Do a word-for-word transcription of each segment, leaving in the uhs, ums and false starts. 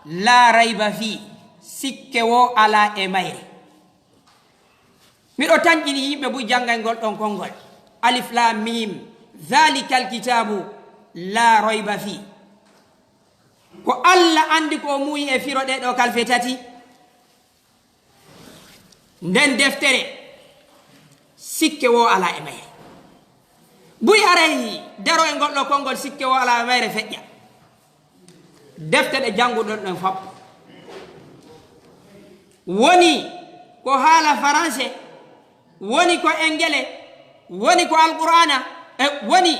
Laa rayba fii, sikke woo alaa e mayre. Miɗo tanƴini yimɓe buy janngay ngol ɗon konngol. Alif Laam Miim, Zaalikal kitaabu laa rayba fii. Ko Alla anndi ko o muuyi e firo ɗee ɗoo kalfe tati. Nden deftere, sikke woo alaa e mayre. Buy haray daro e ngol ɗoo konngol, sikke woo alaa e mayre, feƴƴa. Defte ɗe jannguɗon ɗon fof, woni ko haala faranse, woni ko engele, woni ko Alqur'aana, e woni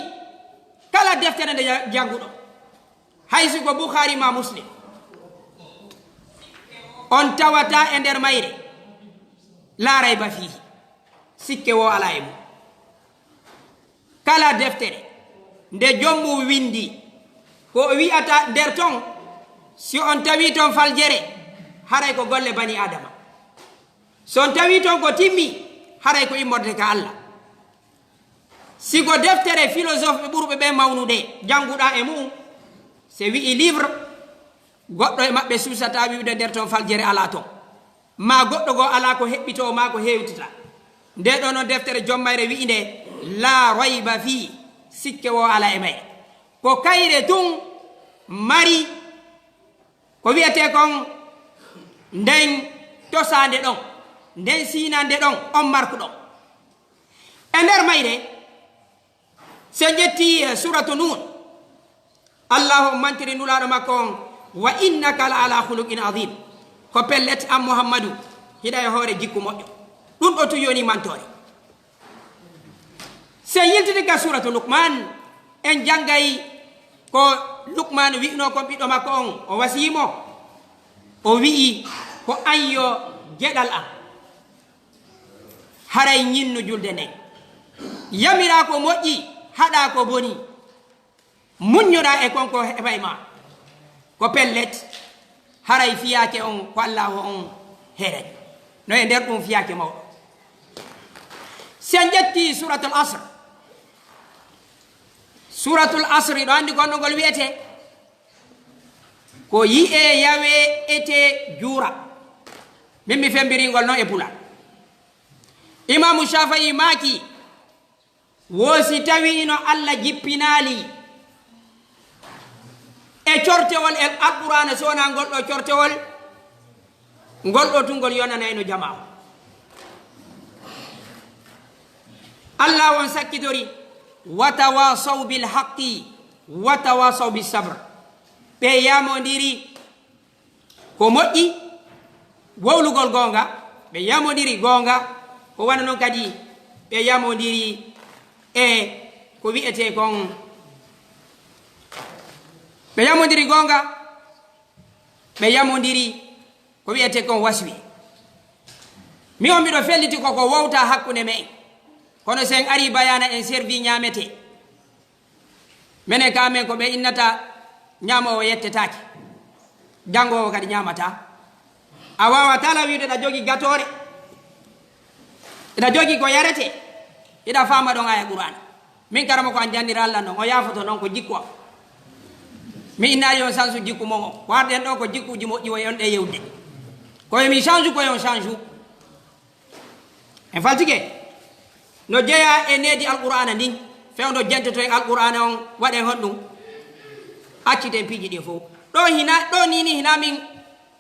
kala deftere nde ja-, jannguɗon. Hay si ko Bukhaari maa Muslim, on tawata e nder mayre, laa rayba fiihi, sikke woo alaa e mum. Kala deftere nde joom mum winndi, ko o wi'ata nder ton, si on tawii ton faljere, haray ko golle banii Aadama. Si on tawii ton ko timmi, haray ko immorde ka Alla. Si ko deftere philosophe ɓe ɓurɓe ɓe mawnude, jannguɗaa e mu'un, se wi'i livre, goɗɗo e maɓɓe suusataa wi'ude nder ton faljere alaa ton. Maa goɗɗo goo alaa ko heɓɓitoo maa ko heewtita. Ndee ɗoo non deftere joom mayre wi'i nde, laa rayba fii, sikke woo alaa e mayre. Ko kayre tun mari ko wi'etee kon nden tosaande ɗon, nden siinande ɗon, on marku ɗon. E nder mayre, si en ƴettii, eh, Suuratu Nuun, Allaahu on mantiri Nulaaɗo makko on, "Wa innaka la ala khuluqin azim." Ko pellet, an Muhammadu, hiɗa e hoore jikku moƴƴo. Ɗun ɗoo tun yoni mantoore. Si en yiltiti ka Suuratu Luqmaan, en janngay ko Luqmaan wi'unoo kon ɓiɗɗo makko on, o wasiyii mo. O wi'i, "Ko an yo geɗal an. Haray ñinnu julde nden. Yamiraa ko moƴƴi, haɗaa ko boni. Muññoɗaa e kon ko heɓay maa. Ko pellet, haray fiyaake on ko Allaahu on heerani." No e nder ɗun fiyaake mawɗo. Si en ƴettii Suuratul Asr, Suuratul Asr, hiɗo anndi ko honno ngol wi'etee? Ko yi'ee, yawee, etee, juura. Min mi fembirii ngol non e Pular. Imaamu Shaafi'i maaki, wo si tawii no Alla jippinaali e cortewol e Alqur'aana, si wonaa ngol ɗoo cortewol, ngol ɗoo tun ngol yonanayno jamaa on. Alla on sakkitori, "Wa tawasaw bil haqqi, wa tawasaw bis sabr." Ɓe yamondiri ko moƴƴi, wowlugol goonga, ɓe yamondiri goonga, ko wano non kadi ɓe yamondiri e ko wi'etee kon, ɓe yamondiri goonga, ɓe yamondiri ko wi'etee kon waswi. Mi on miɗo felliti ko ko wowta hakkunde men, kono si en arii bayaana en servi ñaametee. Menen ka amen ko ɓe innata ñaamoowo yettetaake, janngoowo kadi ñaamataa. A waawataa la wi'ude ɗa jogii gatoore, ɗa jogii ko yaretee, hiɗa faama ɗon aya Qur'aana. Min karamoko an janniralla non, o yaafoto non ko jikku am. Mi innaali on sansu jikku mon on. Ko arɗen ɗoo ko jikkuuji moƴƴi woni on ɗe yewde. Ko yo mi sansu ko yo on sansu. En faltike no jeyaa e needi Alqur'aana ndin, fewndo jentoto en Alqur'aana on, waɗen honɗun? Acciten piiji ɗin fow. Ɗoo hina, ɗoo nii nii hina min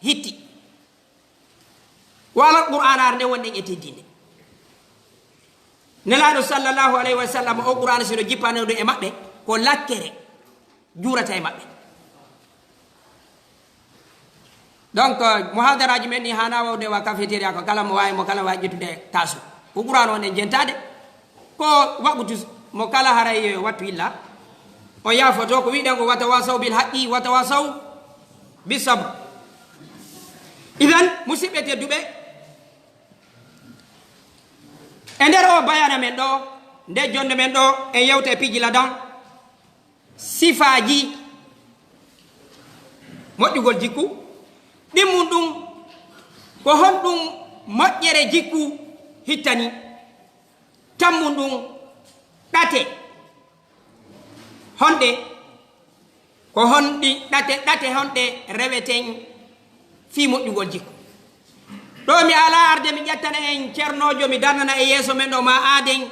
hitti. Ko Alqur'aanaare nden wonɗen e teddinde. Nelaaɗo sallallahu alayhi wa sallam, o Qur'aana si no jippanoo ɗun e maɓɓe, ko lakkere juurata e maɓɓe. Donc, muhadaraaji men ɗin haanaa wawde wa cafétéria ko kala mo waawi, mo kala waawi ƴettude kaasu. Ko Qur'aana on en jentaade, ko waɓutu mo kala haray wattu illa. On yaafoto ko wi'ɗen ko watawasaw bil haqqi, watawasaw bis sabr. Idan, musidɓe tedduɓe, e nder o bayaana men ɗoo, nde jonde men ɗoo, en yewta e piiji ladan, sifaaji moƴƴugol jikku, ɗimmun ɗun, ko honɗun moƴƴere jikku hittani, tammun ɗun, ɗate honɗe, ko honɗi ɗate, ɗate honɗe reweten fii moƴƴugol jikku. Ɗoo mi alaa arde mi ƴettana en cernoojo, mi darnana e yeeso men ɗoo maa aaden,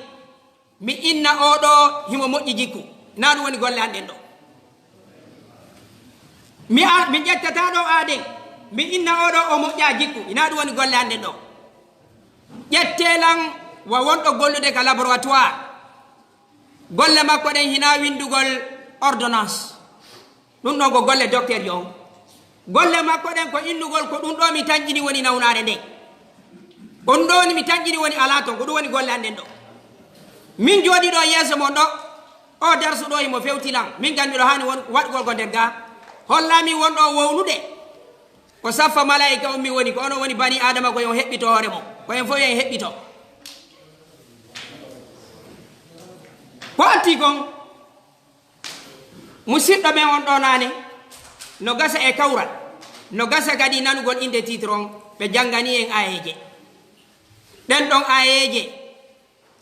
mi inna oo ɗoo himo moƴƴi jikku. Hinaa ɗun woni golle an ɗen ɗoo. Mi ar-, mi ƴettataa ɗoo aaden, mi inna oo ɗoo o moƴƴaa jikku. Hinaa ɗun woni golle an ɗen ɗoo. Ƴettee lan wa wonɗo gollude ka laboratoire. Golle makko ɗen hinaa winndugol ordonnance. Ɗun ɗon ko golle dokteerjo on. Golle makko ɗen ko innugol ko ɗun ɗoo mi tanƴini woni nawnaare nden. Ko ɗun ɗoo woni mi tanƴini woni alaa ton. Ko ɗun woni golle an ɗen ɗoo. Min jooɗii ɗoo yeeso mon ɗoo, oo darsu ɗoo himo fewti lan. Min kan miɗo haani won-, waɗugol ko nder gaa. Hollaa min won ɗoo wowlude. Ko saffa malaa'ika on mi woni, ko onon woni banii Aadama, ko yo on heɓɓito hoore mon. Ko en fow yo en heɓɓito. Ko attii kon, musiɗɗo men on ɗoo naane, no gasa e kawral, no gasa kadi nanugol innde titre on, ɓe jannganii en aayeeje. Ɗen ɗon aayeeje,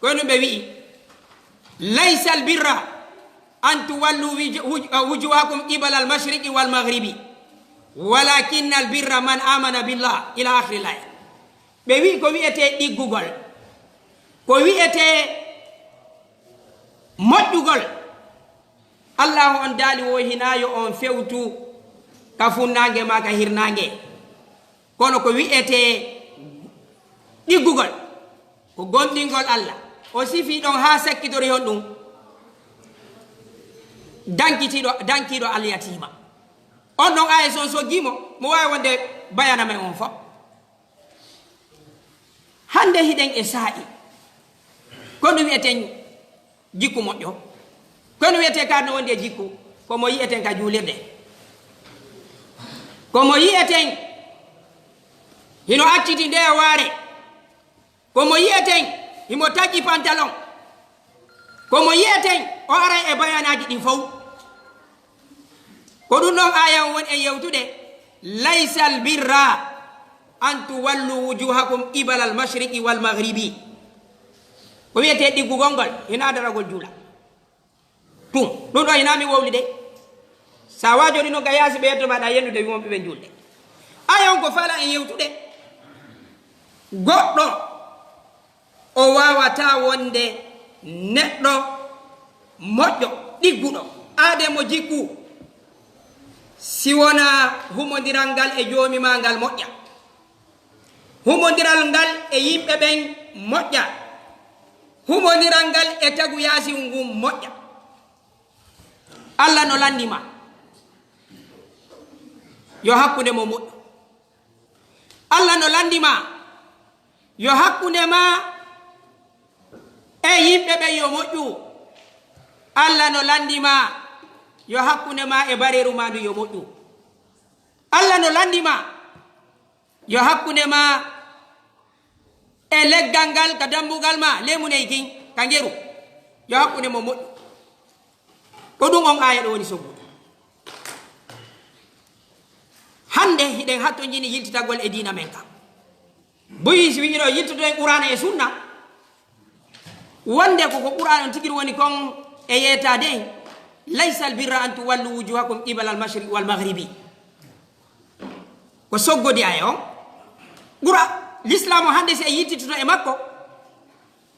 ko e ɗun ɓe wi'i, "Laysal birra an tuwallu wij-, wuj-, wujuhakum qibalal mashriqi wal maghribi, walakinnal birra man amana billah," ila akhiril aaya. Ɓe wi'i ko wi'etee ɗiggugol, ko wi'etee moƴƴugol, Allaahu on daali wo hinaa yo on fewtu ka funnaange maa ka hirnaange. Kono ko wi'etee ɗiggugol, ko gomɗingol Alla. O sifii ɗon haa sakkitori honɗun? Dankitiiɗo, dankiiɗo alyatiima. On ɗon aaya si on soggii mo, mo waawi wonde bayana men on fow. Hannde hiɗen e saa'i. Ko no wi'eten jikku moƴƴo? Ko no wi'etee kaari no wondi e jikku? Ko mo yi'eten ka juulirde. Ko mo yi'eten hino acciti ndeya waare. Ko mo yi'eten himo taggi pantalon. Ko mo yi'eten o aray e bayanaaji ɗin fow. Ko ɗun ɗon aaya on woni e yewtude, "Laysal birra an tuwallu wujuhakum qibalal mashriqi wal maghribi." Ko wi'etee ɗiggugol ngol, hinaa daragol juula. Tun, ɗun ɗon hinaa mi wowli de. Sa waajorii non ka yaasi ɓe yetto maaɗa yennude, wii mo ɓe ɓen juulde. Aaya on ko faalaa en yewtude. Goɗɗo O waawataa wonde neɗɗo moƴƴo, ɗigguɗo, aadee mo jikku, si wonaa humondiral ngal e Joomi maa ngal moƴƴa, humondiral ngal e yimɓe ɓen moƴƴa, humondiral ngal e tagu yaasi ngun moƴƴa. Alla no lanndi maa yo hakkunde mon moƴƴu. Alla no lanndi maa yo hakkunde maa e yimɓe ɓen yo moƴƴu. Alla no lanndi maa yo hakkunde maa e bareeru maa ndun yo moƴƴu. Alla no lanndi maa yo hakkunde maa e leggal ngal ka dambugal maa, lemuney kin, ka ngeru, yo hakkunde mon moƴƴu. Ko ɗun on aaya ɗoo woni soggude. Hannde hiɗen hattonjini yiltitagol e diina men kan. Buy si wi'ino yiltoto en Qur'aana e Sunna, wonde ko, ko Qur'aana on tigi woni kon e yeetaade en, "Laysal birra an tuwallu wujuhakum qibala al-mashriqi wal maghribi." Ko soggodi aaya on. Qura-, Lislaamu hannde si en yittitoto e makko,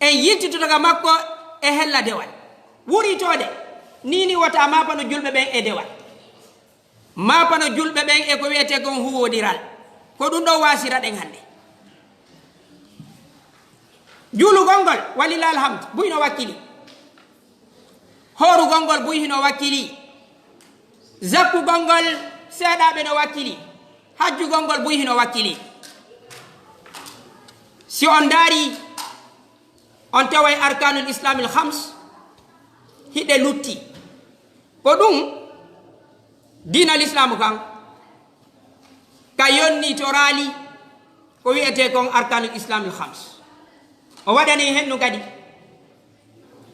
en yittitoto ka makko e hella dewal. Wuritoode, nii nii wota maapano julɓe ɓen e dewal. Maapano julɓe ɓen e ko wi'etee kon huuwondiral. Ko ɗun ɗon waasira ɗen hannde. Juulugol ngol, walillahi alhamdu, buy no wakkilii. Hoorugol ngol buy hino wakkilii. Zakkugol ngol seeɗaaɓe no wakkilii. Hajjugol ngol buy hino wakkilii. Si on ndaarii, on taway arkaanul islaamil khams hiɗe lutti. Ko ɗun diina Lislaamu kan ka yonnitoraali ko wi'etee kon arkaanul islaamil khams. O waɗani hen ɗun kadi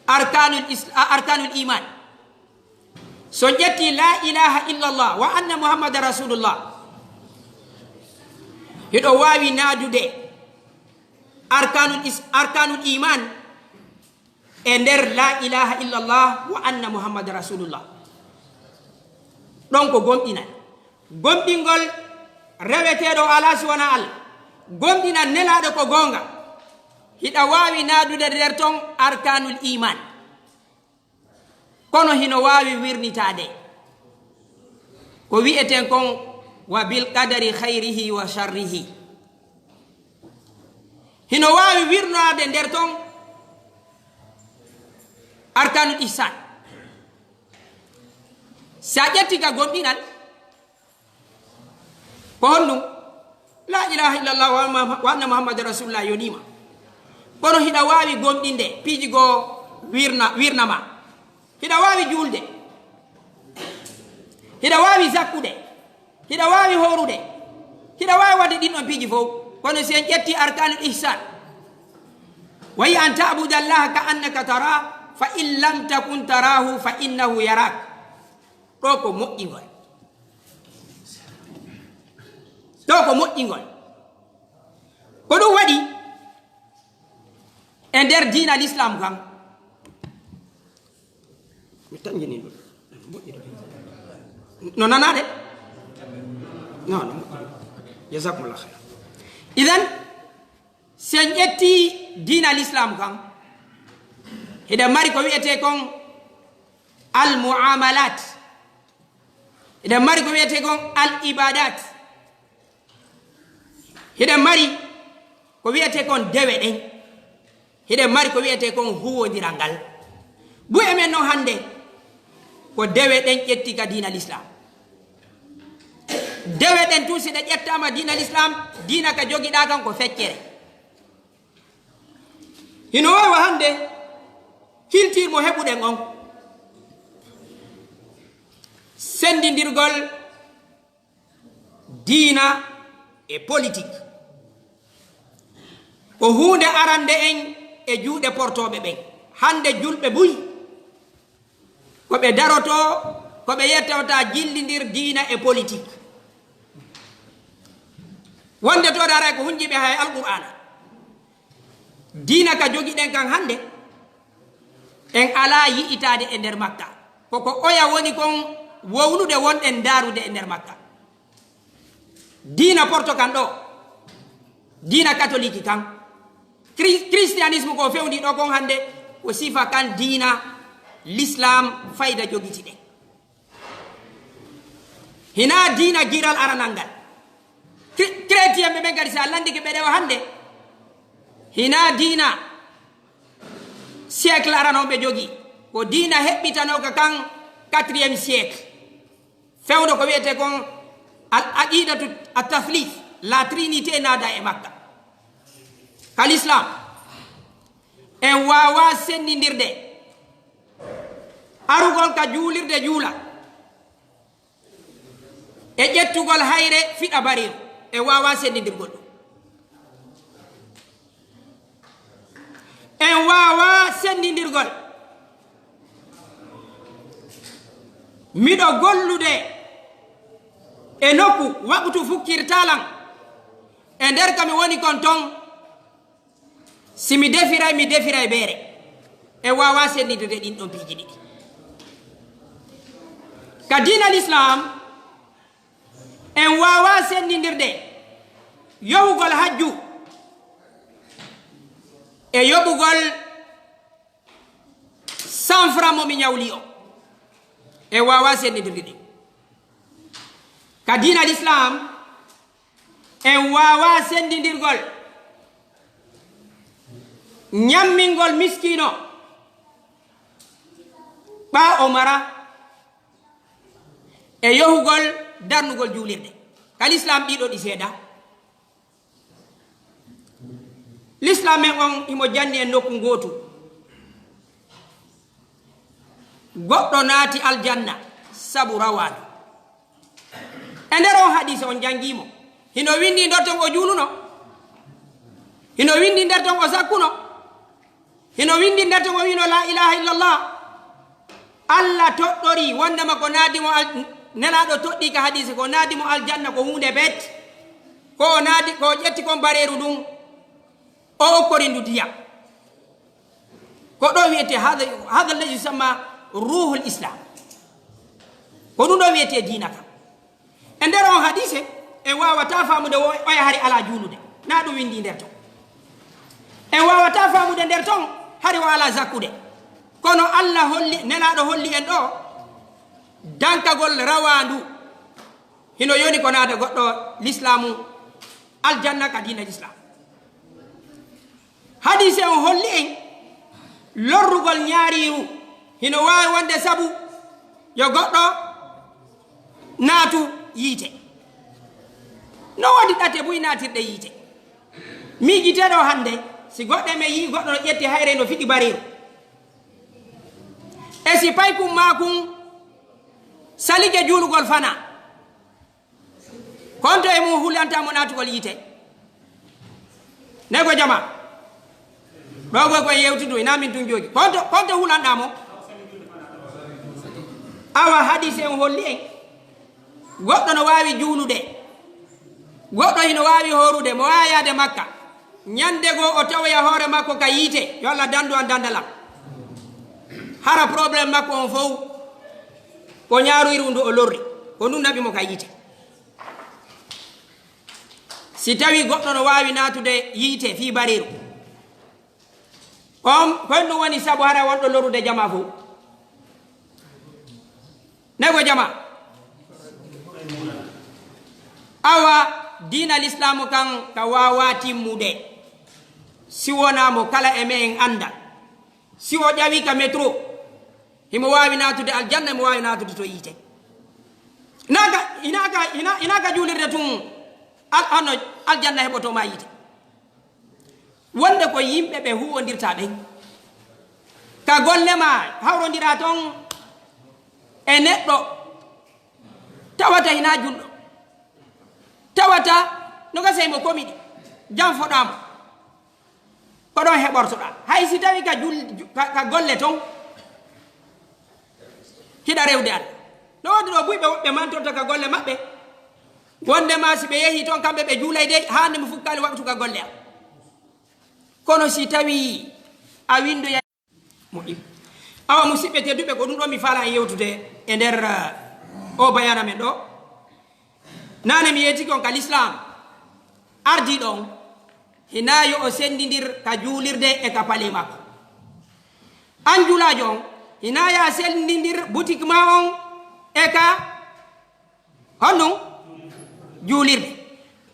arkaanul is-, a-, arkaanul iimaan. So on ƴettii laa ilaaha illallah wa anna Muhammadan Rasulullah, hiɗo waawi naadude arkaanul is-, arkaanul iimaan e nder laa ilaaha illallah wa anna Muhammadan Rasulullah. Ɗon ko gomɗinal. Gomɗingol reweteeɗo alaa si wonaa Allah, gomɗina Nelaaɗo ko goonga, hiɗa waawi naadude nder ton arkaanul iimaan. Kono hino waawi wirnitaade ko wi'eten kon wa bil qadari khayrihi wa sharrihi. Hino waawi wirnaade nder ton arkaanul ihsaan. Si a ƴetti ka gomɗinal, ko honɗum? La ilaha illallah wa Muhammad-, wa anna Muhammadan rasulullah yoniima. Kono hiɗa waawi gomɗinde piiji goo wirna, wirna ma. Hiɗa waawi juulde. Hiɗa waawi zakkude. Hiɗa waawi hoorude. Hiɗa waawi waɗde ɗin ɗon piiji fow. Kono si en ƴetti arkaanul ihsan, wa hiya an ta'buda Allaha ka annaka tarah, fa in lam takun tarahu fa innahu yarak. Ɗo ko moƴƴingol. Ɗo ko moƴƴingol. Ko ɗum waɗi e nder diina l'islam kan. Mi tanƴini ɗum. No nanaade? No, no. Jazakumullah khair. Idan, si en ƴetti diina l'islam kan, hiɗen mari ko wi'etee kon al muamalat. Hiɗen mari ko wi'etee kon al ibadat. Hiɗen mari ko wi'etee kon dewe ɗen. Hiɗen mari ko wi'etee kon huwondiral ngal. Buy e men non hannde, ko dewe ɗen ƴetti ka diina l'islam. Dewe ɗen tun, si ɗe ƴettaama diina l'islam, diina ka jogiɗaa kan ko feccere. Hino waawa hannde culture mo heɓuɗen on. Senndindirgol diina e politik. Ko huunde arande en e juuɗe portooɓe ɓen. Hannde julɓe buy, ko ɓe darotoo, ko ɓe yettowta jillindir diina e politik. Wonde to daray ko hunji ɓe hay Alqur'aana. Diina ka jogiɗen kan hannde, en alaa yi'itaade e nder makka. Ko ko oya woni kon wowlude wonɗen ndaarude e nder makka. Diina porto kan ɗo, diina katoliki kan, Kri-, christianisme ko fewndi ɗo kon hannde, ko sifa kan diina l'islam fayda jogiti ɗen. Hinaa diina giral aranal ngal. Kri-, chrétien ɓe ɓen kadi, si a landike ɓe ɗewa hannde, hinaa diina siècle arano ɓe jogi. Ko diina heɓɓitanooka kan quatrième siècle. Fewndo ko wi'etee kon al aqidatu at tathlith, la trinité naada e makka. Ka l'islam, en waawaa senndindirde arugol ka juulirde juula e ƴettugol hayre fiɗa bareeru, en waawaa senndindirgol ɗum. En waawaa senndindirgol. Miɗo gollude e nokku waqtu fukkirta lan, e nder ka mi woni kon ton, si mi defiray, mi defiray beere. En waawaa senndindirde ɗin ɗon piiji ɗiɗi. Ka diina l'islam, en waawaa senndindirde yohugol hajju e yoɓugol cent francs mo mi ñawli o. En waawaa senndindirde ɗin. Ka diina l'islam, en waawaa senndindirgol ñammingol miskiino ɓaa o mara e yohugol darnugol juulirde. Ka l'islam ɗiɗo ɗi seeda. L'islam men on himo janni en nokku ngootu. Goɗɗo naati aljanna sabu rawaandu. E nder on hadiise on janngi mo, hino winndi nder ton o juuluno, hino winndi nder ton o sakkuno, hino winndi nder ton o wiino la ilaha illallah. Allah toɗɗori wondema ko naadi mo al-, Nelaaɗo toɗɗii ka hadiise, ko naadi mo aljanna ko huunde bet. Ko o naadi, ko o ƴetti kon bareeru ndun, o okkori ndu diyam. Ko ɗo wiyetee, hada, hada alladhi yusamma ruhul islam. Ko ɗum ɗo wiyetee diina kan. E nder on hadiise, En waawataa faamude wo-, oya hari alaa juulude. Naa ɗum winndii nder ton. En waawataa faamude nder ton hari o alaa zakkude. Kono Alla holli, Nelaaɗo holli en ɗoo, dankagol rawaandu hino yoni ko naada goɗɗo lislaamu aljanna ka diina lislaam. Hadiise on holli en lorrugol ñaariiru hino waawi wonde sabu yo goɗɗo naatu yiite. No woodi ɗate buy naatirɗe yiite. Miijitee ɗoo hannde, si goɗɗo e men yi'i goɗɗo no ƴetti hayre no fiɗi bareeru. E si paykun maa kun salike juulugol fanaa. Konto e mun hulanta mo naatugol yiite. Ne ko jama. Ɗoo ko ko yewtudu, ina min tun joogi. Konto, konto hulanɗaa mo. Awa hadiise on holli en. Goɗɗo no waawi juulude. Goɗɗo hino waawi hoorude, mo waawi yaade Makka. Ñande goo o tawoya hoore makko ka yiite, yo Alla dandu an dandalam. Hara problème makko on fow, ko ñaaruyiru ndu o lorri, ko ndun naɓi mo ka yiite. Si tawii goɗɗo no waawi naatude yiite fii bareeru, on, ko honɗun woni sabu hara wonɗo lorrude jamaa fow? Ne ko jamaa? Awa, diina lislaamu kan ka waawaa timmude, si wonaa mo kala e me'en annda. Si o ƴawi ka metro, himo waawi naatude aljanna, himo waawi naatude to yiite. Hinaa ka, hinaa ka, hinaa, hinaa ka juulirde tun al-, hono aljanna heɓotoo maa yiite. Wonde ko yimɓe ɓe huuwondirta ɓen. Ka golle maa hawrondiraa ton e neɗɗo tawata hinaa julɗo. Tawata no gasa himo komiɗi, janfoɗaa mo. Ko ɗon heɓortoɗaa. Hay si tawii ka jul-, ju-, ka, ka golle ton, hiɗa rewde Alla. No woodi ɗoo buy ɓe woɓɓe mantorta ka golle maɓɓe. Wonde maa si ɓe yehii ton kamɓe ɓe juulay dey, haa nde mi fukkaali waqtu ka golle am. Kono si tawii a winndoyay moƴƴi. Awa, musiɓɓe tedduɓe, ko ɗum ɗoo mi faalaa en yewtude e nder, eh, oo bayaana men ɗoo. Naane mi yeetike on ka lislaam ardiiɗo on, hinaa yo o senndindir ka juulirde e ka palee makko. An julaajo on, hinaa yo a senndindir butik maa on e ka honɗun? Juulirde.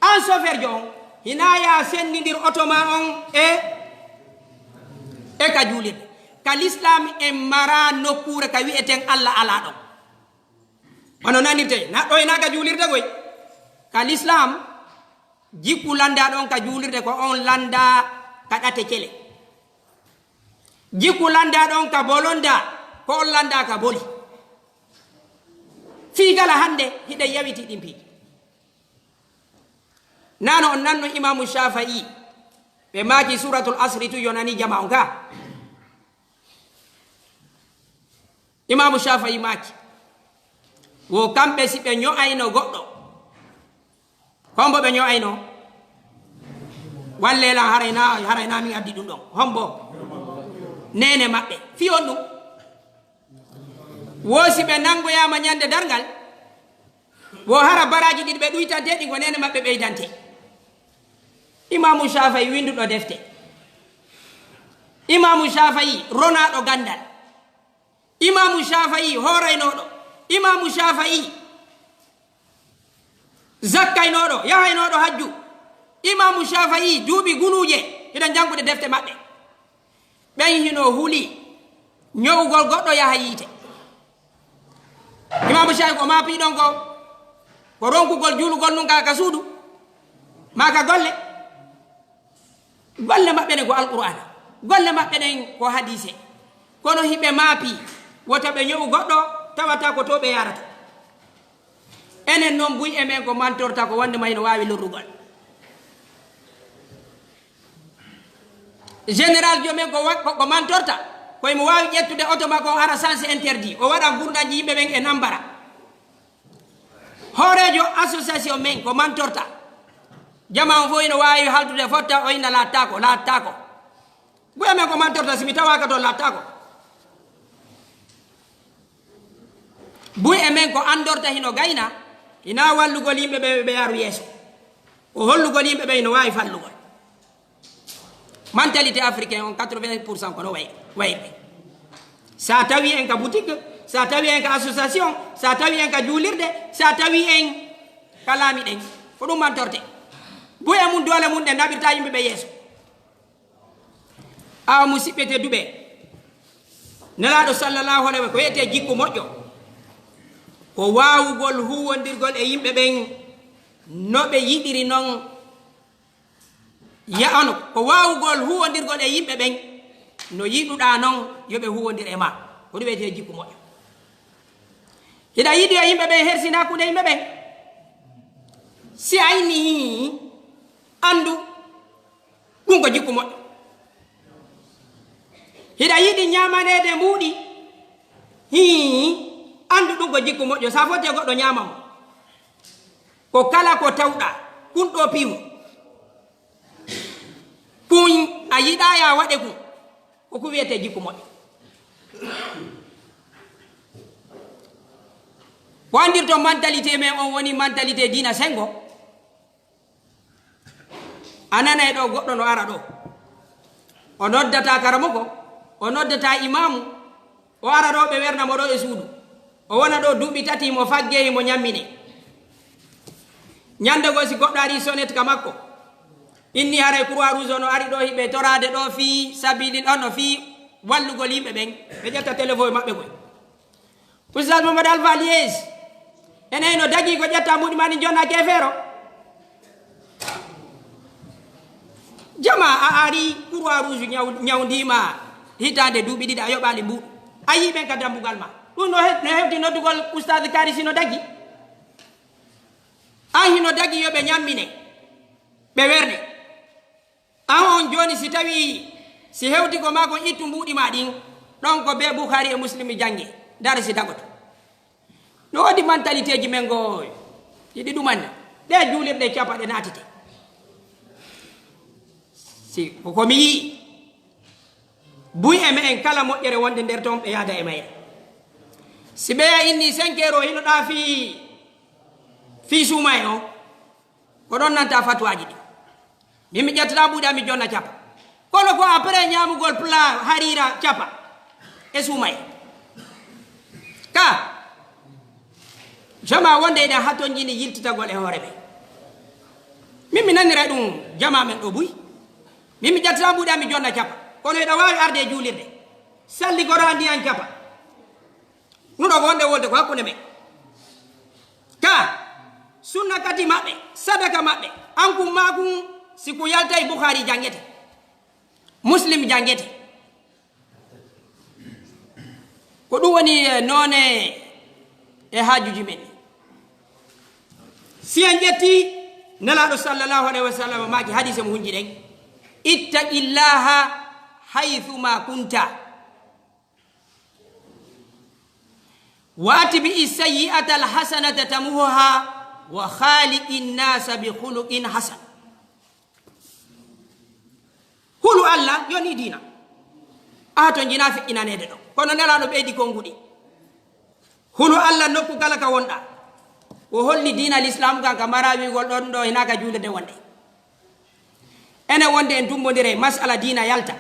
An soferjo on, hinaa yo a senndindir oto maa on e, e ka juulirde. Ka lislaam en maraa nokkuure ka wi'eten Alla alaa ɗon. Wano nanirtee, na ɗoo hinaa ka juulirde koy. Ka lislaam, jikku lanndaa ɗon ka juulirde ko on lanndaa ka ɗate cele. Jikku lanndaa ɗon ka bolondaa ko on lanndaa ka boli. Fii kala hannde hiɗen yawitii ɗin piiji. Nano on nanno Imaamu Shaafa'i, ɓe maaki Suuratul Asri tun yonanii jamaa on ka. Imaamu Shaafa'i maaki, wo kamɓe si ɓe ño'ayno goɗɗo, hombo ɓe ño'ayno? Wallee lan, haray na, haray na min addi ɗum ɗon. Hombo? Neene maɓɓe. Fii on ɗum? Wo si ɓe nangoyaama ñande darngal, wo hara baraaji ɗiɗi ɓe ɗuytante, ɗin ko neene maɓɓe ɓeydante. Imaamu Shaafa'i winnduɗo defte. Imaamu Shaafa'i ronaaɗo ganndal. Imaamu Shaafa'i hooraynooɗo. Imaamu Shaafa'i zakkaynooɗo, yahaynooɗo hajju. Imaamu Shaafa'i duuɓi guluuje, hiɗen janngude defte maɓɓe. Ɓen hino huli ño'ugol goɗɗo yaha yiite. Imaamu Shaafi'i ko maapiiɗon ko, ko ronkugol juulugol nun ka, ka suudu, maa ka golle. Golle maɓɓe ɗen ko Alqur'aana, golle maɓɓe ɗen ko hadiise. Kono hiɓe maapii, wota ɓe ño'u goɗɗo, tawata ko to ɓe yaarata. Enen non buy e men ko mantorta ko wonde ma hino waawi lorrugol. Général Jomen ko wa-, ko, ko mantorta, ko himo waawi ƴettude oto makko on ara sens interdit, o waɗa gurndanji yimɓe ɓen e nambara. Hooreejo association men ko mantorta, jama on fof hino waawi haldude fotta, o inna laattaako, laattaako. Buy e men ko mantorta, si mi tawaaka toon, laattaako. Buy e men ko andorta hino gayna, Hinaa wallugol yimɓe ɓe, ɓe yaru yeeso. Ko hollugol yimɓe ɓe no waawi fallugol. Mentalité africain on, quatre-vingts pour cent ko no wayi, wayi ɓe. Sa tawi en ka boutique, sa tawi en ka association, sa tawi en ka juulirde, sa tawi en ka laami ɗen, ko ɗum mantorte. Buy e mum doole mum ɗen naɓirta yimɓe ɓe yeeso. Awa musiɓɓe tedduɓe, Nelaaɗo sallallahu alayhi wa sallam ko wi'etee jikku moƴƴo, ko waawugol huuwondirgol e yimɓe ɓen no ɓe yiɗiri non. Ya ono, ko waawugol huuwondirgol e yimɓe ɓen no yiɗuɗaa non yo ɓe huuwondir e maa. Ko ɗum wi'etee jikku moƴƴo. Hiɗa yiɗi yo yimɓe ɓen hersina hakkunde yimɓe ɓen. Si a inni hii, anndu, ɗum ko jikku moƴƴo. Hiɗa yiɗi ñaamaneede mbuuɗi? Hii, anndu ɗum ko jikku moƴƴo. Sa foti e goɗɗo ñaama mo. Ko kala ko tawɗaa, kun ɗoo piimu. Kun a yiɗaa ya waɗe kun. Ko kun wiyetee jikku moƴƴo. Ko anndirton mentalité men on woni mentalité diina sengo. A nanay ɗoo goɗɗo no ara ɗoo. O noddataa karamoko, o noddataa imaamu, o ara ɗoo ɓe werna mo ɗoo e suudu. O wona ɗoo duuɓi tati himo faggee himo ñamminee. Ñannde goo si goɗɗo arii sonet ka makko, inni haray Croix Rouge on no ari ɗoo hiɓe toraade ɗoo fii sabilil on no fii wallugol yimɓe ɓen, ɓe ƴetta telefon maɓɓe koy. Oustaz Mamadou Alpha Lies, enen hino dagii ko ƴetta mbuuɗi maa ɗin jonna keefeero. Jamaa a ari Croix Rouge ñaw-, ñawndiima hitaande duuɓi ɗiɗi a yoɓaali mbuuɗu. A yii ɓen ka dambugal maa. Ɗum no he-, no hewti noddugol Oustaz Kaari si no dagii. An hino dagii yo ɓe ñammine, ɓe werne. An on jooni si tawii si hewti ko maa kon ittu mbuuɗi maa ɗin, ɗon ko bee Bukhari e Muslim jannge, dara si dagoto. No woodi mentalité ji men goo, ɗi ɗumanna. Ɗee juulirɗe capa ɗe naatite. Si ko ko mi yii, buy e me'en kala moƴƴere wonde nder ton ɓe yaada e mayre. Si ɓeya inni cinq heures o hino ɗaa fii, fii suuma e o, ko ɗon nanta fatuwaaji ɗi. Min mi ƴettata mbuuɗi an mi jonna capa. Kono ko après ñaamugol plat hariira capa e suumaye. Ka jamaa wonde eɗen hatonjini yiltitagol e hoore men. Min mi nanira ɗum jamaa men ɗo buy. Min mi ƴettata mbuuɗi an mi jonna capa. Kono eɗa waawi arde e juulirde. Salli goro an ndiyan capa. Nuɗo ko wonde wolde ko hakkunde men. Ka sunna kati maɓɓe, sadaka maɓɓe, an kun maa kun, si kun yaltay Bukhari janngete, Muslim janngete. Ko ɗum woni, eh, noone e haajuji men. Si en ƴetti Nelaaɗo sallallahu alayhi wa sallam maaki hadiise mo hunji ɗen, "Ittaqillaha haythuma kunta." "Wa atbi'i sayyi'ata alhasanata tamuhuha wa khaliqin nasa bi khuluqin hasan." Hulu Allah yoni diina. A to njina feƴƴinaneede ɗo. Kono Nelaaɗo ɓeydi konguɗi. Hulu Allah nokku kala ka wonɗa. O holli diina Lislaam kan ka mara wi'ugol ɗon ɗo hinaa ka juulirde wonde. Ene wonde en tummbondire masala diina yalta.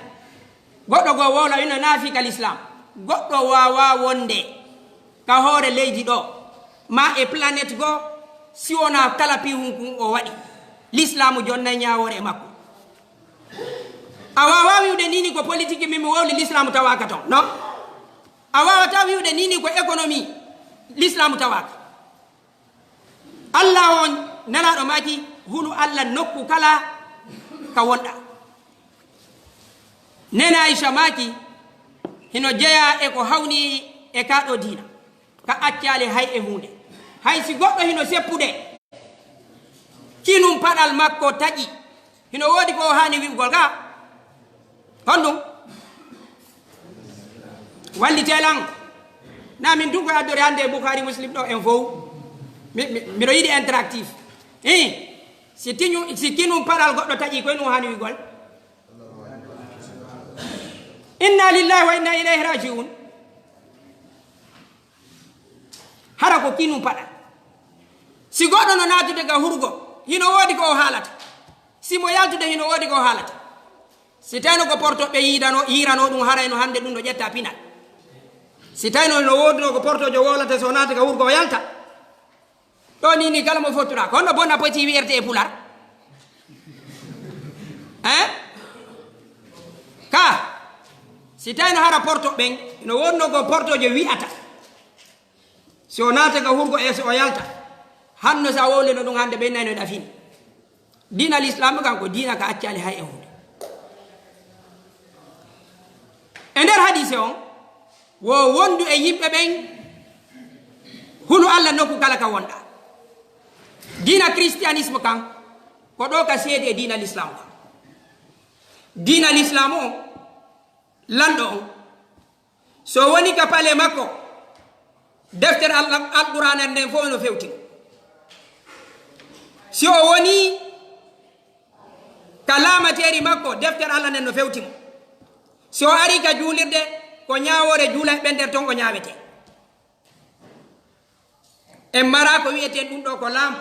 Goɗɗo goo wowla ino naafi ka Lislaam. Goɗɗo waawaa wonde ka hoore leydi ɗo, maa e planète goo, si wonaa kala piihun kun o waɗi. Lislaamu jonnay ñaawoore e makko. A waawaa wi'ude nii ni ko politique min mi wowli Lislaamu tawaaka ton. Non. A waawataa wi'ude nii ni ko économie Lislaamu tawaaka. Allah on Nelaaɗo maaki, hulu Allah nokku kala ka wonɗa. Nene Aisha maaki, hino jeyaa e ko hawni e kaa ɗoo diina, ka accaali hay e huunde. Hay si goɗɗo hino seppude, kinum paɗal makko taƴi, hino woodi ko o haani wi'ugol ka? Honɗum? Wallitee lan. Na min tun ko addori hannde e Bukhari Muslim ɗo en fow. Mi, mi, miɗo yiɗi interactif. Ii, si tiñu, si kinum paɗal goɗɗo taƴi, koy ɗum haani wi'ugol? Inna lillahi wa inna ilayhi raji'un. Hara ko kinum paɗal. Si goɗɗo no naatude ka hurgo, hino woodi ko o haalata. Si mo yaltude, hino woodi ko o haalata. Si tawno ko portoɓe yiidano, yiirano ɗum, haray no hannde ɗum no ƴetta pinal. Si tawno no woodunoo ko portojo wowlata, so naata ka hurgo o yalta. Ɗo ni, ni kala mo fottura. Ko honno bon appétit wi'erte e Pular? Hein? Ka, si tawno hara portoɓen, no woodunoo ko portojo wi'ata. Si o naata ka hurgo e so o yalta, hanno sa wowlino ɗum hannde, ɓen nayno ɗafini. Diina Lislaamu kan ko diina ka accaali hay e huunde. E nder hadiise on, wo wondu e yimɓe ɓen, hulu Alla nokku kala ka wonɗaa. Diina christianisme kan, ko ɗo ka seedi e diina Lislaamu kan. Diina Lislaamu on, lanɗo on, so woni ka pale makko, deftere Al-, Alqur'aana nden fof no fewti mo. Si o woni ka laamateeri makko, deftere Alla nden no fewti mo. Si o ari ka juulirde, ko ñaawoore juula e ɓen nder ton o ñaawete. En mara ko wi'eten ɗum ɗo ko laamu,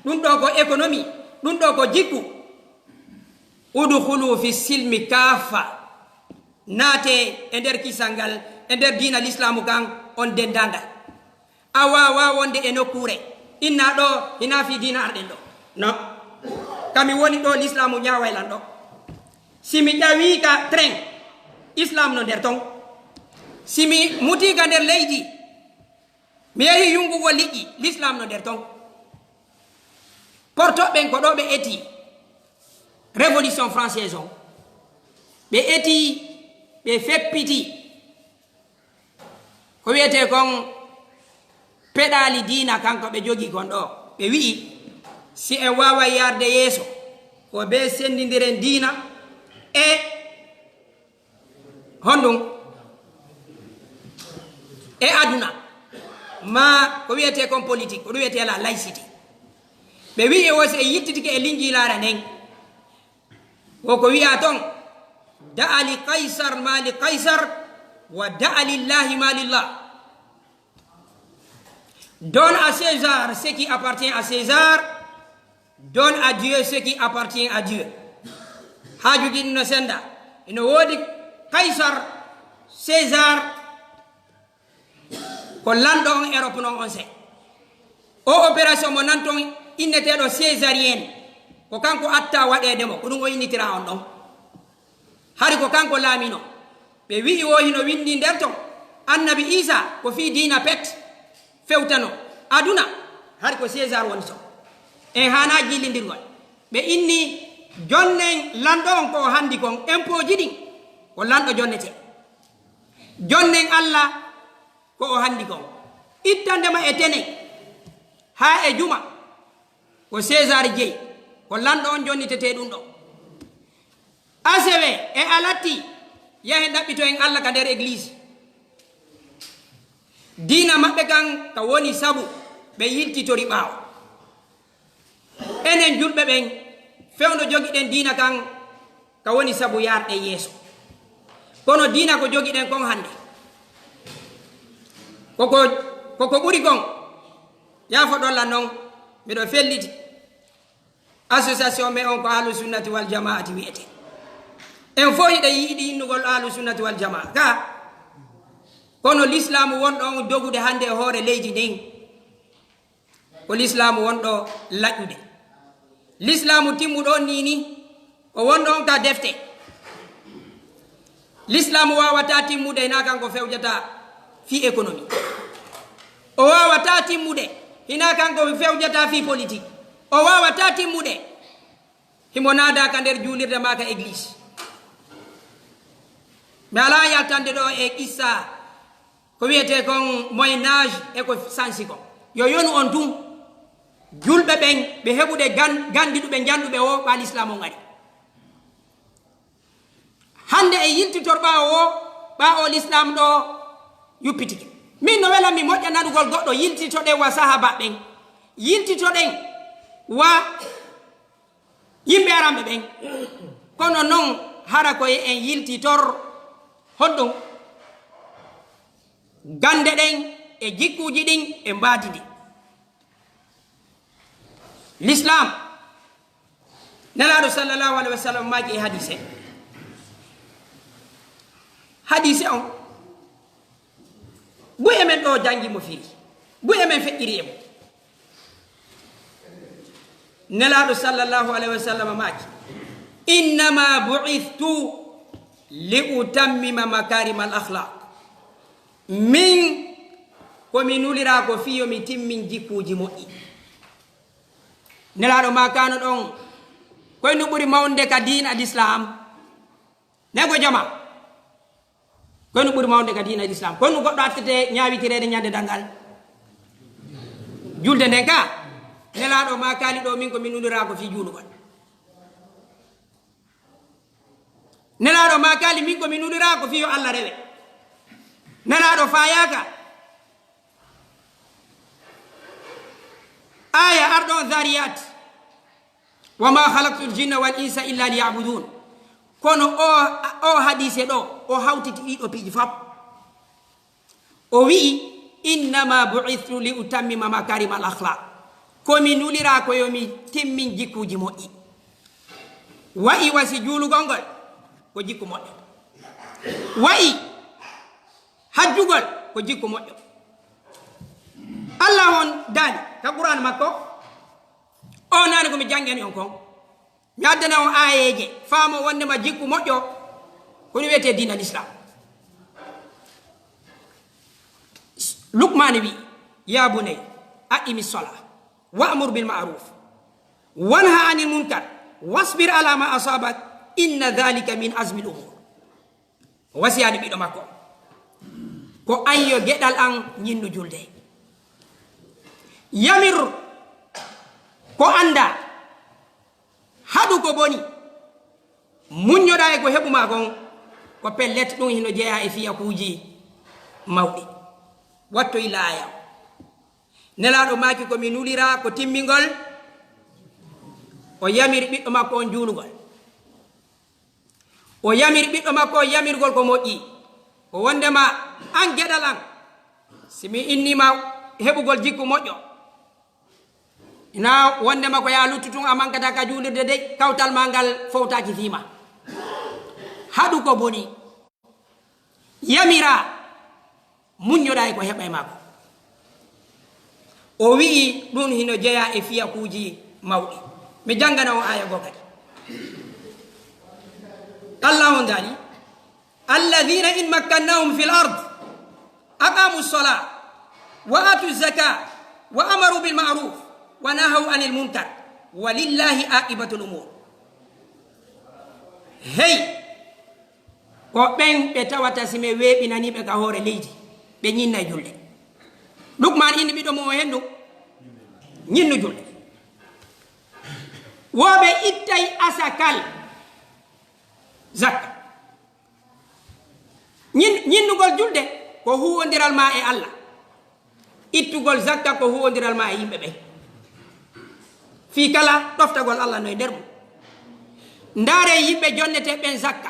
ɗum ɗo ko économie, ɗum ɗo ko jikku. Udkhulu fi silmi kaffa. Naate e nder kisal ngal, e nder diina Lislaamu kan on denndaangal. A waawaa wonde e nokkuure, inna ɗo hinaa fii diina arɗen ɗo. No. Ka mi woni ɗo, Lislaamu ñaaway lan ɗo. Si mi ƴawii ka train, Islam no nder ton. Si mi mutii ka nder leydi, mi yehi yungugol liƴƴi, Lislaamu no nder ton. Portoɓe ɓen ko ɗo ɓe eti Révolution française on. Ɓe eti, ɓe feppiti ko wi'etee kon peɗaali diina kan ko ɓe jogii kon ɗo. Ɓe wi'i, si en waaway yaarde yeeso, ko bee senndindiren diina e honɗum? E aduna. Maa ko wi'etee kon politique, ko ɗum wi'etee la laïcité. Ɓe wi'i wo si en yittitike e Linjiilaare nden, wo ko wi'a ton, da'a li Kaysar ma li Kaysar, wa da'a lillahi ma lillah. Donne à César ce qui appartient à César, donne à Dieu ce qui appartient à Dieu. Haajuuji ɗin no sennda. Ino woodi Kaysar, César, ko lanɗo on Europe non on se. O opération mo nan ton inneteeɗo césarienne, ko kanko atta waɗeede mo, ko ɗum o innitira on ɗon. Hari ko kanko laamino. Ɓe wi'i wo hino winndi nder ton, Annabi Iisa ko fii diina pet fewtano. Aduna, hari ko César woni ton. En haanaa jiilindirgol. Ɓe inni jonnen lanɗo on ko o hanndi kon, impôt ji ɗin, ko lanɗo jonnetee. Jonnen Alla ko o hanndi kon. Ittande ma e tenen haa e juma, ko César jeyi, ko lanɗo on jonnitetee ɗum ɗon. Asewe e alatti, yahen ɗaɓɓitoyen Alla ka nder église. Diina maɓɓe kan ka woni sabu ɓe yiltitori ɓaawo. Enen julɓe ɓen, fewndo jogiɗen diina kan, ka woni sabu yaarɗen yeeso. Kono diina ko jogiɗen kon hannde, koko, koko ɓuri kon, yaafo ɗon lan non, miɗo felliti. Association men on ko Ahlu Sunnati wal Jamaati wi'ete. En fof hiɗen yiɗi innugol Ahlu Sunnati wal Jamaa. Ka, kono Lislaamu wonɗo on dogude hannde e hoore leydi ndin, ko Lislaamu wonɗo laƴude. Lislaamu timmuɗo on nii ni, ko wonɗo on ka defte. Lislaamu waawataa timmude hinaa kanko fewjata fii économie. O waawataa timmude hinaa kanko fewjata fii politique. O waawataa timmude himo naadaa ka nder juulirde maa ka église. Mi alaa yaltande ɗo e qissa ko wi'etee kon Moyen Âge e ko sansi kon. Yo yonu on tun. Julɓe ɓen, ɓe heɓude gan-, gandiɗuɓe, janɗuɓe o, ɓaa Lislaam on ari. Hannde e yiltitor ɓaawo o, ɓaawo Lislaam ɗo yuppitike. Min no welan mi moƴƴa nanugol goɗɗo, yiltitoɗen wa sahaaba ɓen. Yiltitoɗen wa yimɓe aranɓe ɓen. Kono non, hara ko e en yiltitor honɗum? Gannde ɗen e jikkuuji ɗin e mbaadi ndin. L'islam, Nelaaɗo sallallahu alayhi wa sallam maaki e hadiise. Hadiise on, buy e men ɗoo janngi mo firi, buy e men feƴƴiri e mo. Nelaaɗo sallallahu alayhi wa sallam maaki, "Innama bu'ithtu li utammima makarima al akhlaq." Min, ko mi nuliraa ko fii yo mi timmin jikkuuji moƴƴi. Nelaaɗo maakaano ɗon, koy no ɓuri mawnde ka diina Lislaam? Nden ko jama. Koy no ɓuri mawnde ka diina Lislaam? Koy no goɗɗo attete ñaawitireede ñande dangal? Julde nden ka, Nelaaɗo maakaali ɗoo, min ko mi nuliraa ko fii juulugol. Nelaaɗo maakaali, min ko mi nuliraa ko fii yo Alla rewe. Nelaaɗo faayaaka. Aaya arɗo on Zariyat, "Wa ma khalaqtul jinna wal insa illa liya'budun." Kono o, o hadiise ɗoo, o hawtiti ɗiɗo piiji fop. O wi'i, "Innama bu'ithtu li utammima makarima al akhlaq." Ko mi nuliraa ko yo mi timmin jikkuuji moƴƴi. Wa'i wa si juulugol ngol ko jikku moƴƴo. Wa'i hajjugol ko jikku moƴƴo. Allah on daali ka Qur'aan makko, o naani ko mi janngani on kon. Mi addana on aayeeje, faamo wondema jikku moƴƴo, ko ɗum wiyetee diina Lislaam. Lukmaani wi, "Ya bunay, aqimi sola, wa'mur bil ma'ruf, wanha anil munkar, wasbir ala ma asabak, inna dhalika min azmil umur." O wasiyaani ɓiɗɗo makko, ko an yo geɗal an ñinnu julde. Yamir ko anndaa, haɗu ko boni, muññoɗaa e ko heɓu maa kon, ko pellet ɗum hino jeyaa e fiyakuuji mawɗi. Wattoy laaya. Nelaaɗo maaki ko mi nuliraa ko timmingol, o yamiri ɓiɗɗo makko on juulugol. O yamiri ɓiɗɗo makko on yamirgol ko moƴƴi. Ko wondema an geɗal an, si mi innii ma heɓugol jikku moƴƴo, ina wondema ko yaa luttu tun a mankata ka juulirde dey, kawtal maa ngal fowtaaki fii maa. Haɗu ko boni. Yamiraa, muññoɗaa e ko heɓa e maa kon. O wi'i ɗun hino jeyaa e fiyakuuji mawɗi. Mi janngana on aaya goo kadi. Allah on daali, "Alladhina in makkannahum fil ard, aqamu sala, wa atu zaka, wa amaru bil ma'ruf, wa nahaw anil munkar, wa lillahi aqibatul umur." Hey, ko ɓen ɓe tawata si men weeɓinanii ɓe ka hoore leydi, ɓe ñinnay julde. Lukmaan inni ɓiɗɗo mum o hen ɗum, ñinnu julde. Wo ɓe ittay asakal, zakka. Ñin-, ñinnugol julde ko huuwondiral maa e Alla. Ittugol zakka ko huuwondiral maa e yimɓe ɓen. Fii kala ɗoftagol Alla no e nder mum. Ndaaree yimɓe jonnetee ɓen zakka.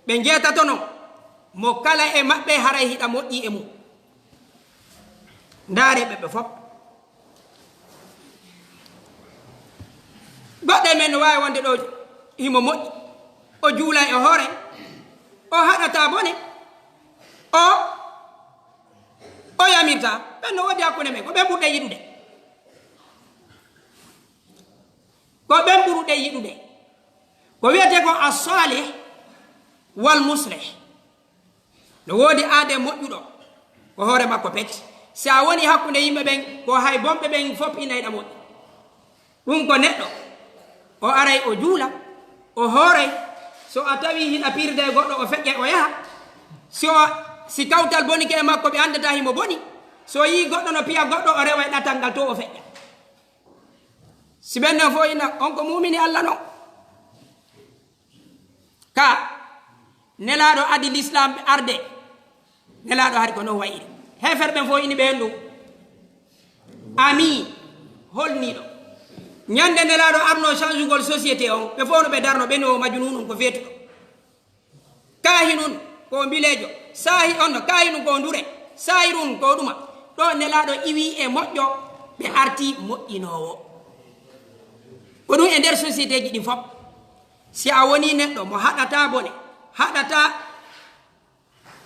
Ɓe njeetato non, mo kala e maɓɓe haray hiɗa moƴƴi e mum. Ndaaree ɓe ɓe fop. Goɗɗo e men no waawi wonde ɗo himo moƴƴi, o juulay e hoore, o haɗataa bone, o, o yamirtaa. Ɓen no woodi hakkunde men, ko ɓen ɓurɗen yiɗude. Ko ɓen ɓurɗen yiɗude. Ko wiyetee kon as-salih wal muslih. No woodi aadee moƴƴuɗo ko hoore makko pet. Si a woni hakkunde yimɓe ɓen, ko hay bonɓe ɓen fof ina yiɗa moƴƴi. Ɗum ko neɗɗo, o aray o juula, o hooray. So a tawii hina piirde e goɗɗo, o feƴƴay o yaha. Si o, si kawtal bonike e makko, ɓe anndataa himo boni. So o yii goɗɗo no piya goɗɗo, o rewa e ɗatal ngal to o feƴƴa. Si ɓen ɗon fof ina, on ko muumini Alla non. Ka Nelaaɗo adi Lislaam ɓe arde, Nelaaɗo hari ko non wayiri. Heefer ɓen fof ini ɓe hen ɗum. Ami, holniiɗo. Ñande Nelaaɗo arno changugol société on, ɓe fof no ɓe darno, ɓe no majnuunun ko feetuɗo. Kaahinun ko mbileejo, saahi on no kaahinun ko ndure, saahirun ko ɗuma. Ɗo Nelaaɗo iwi e moƴƴo, ɓe arti moƴƴinoowo. e nder sociétéji ɗin fof. Si a wonii neɗɗo mo haɗataa bone, haɗataa,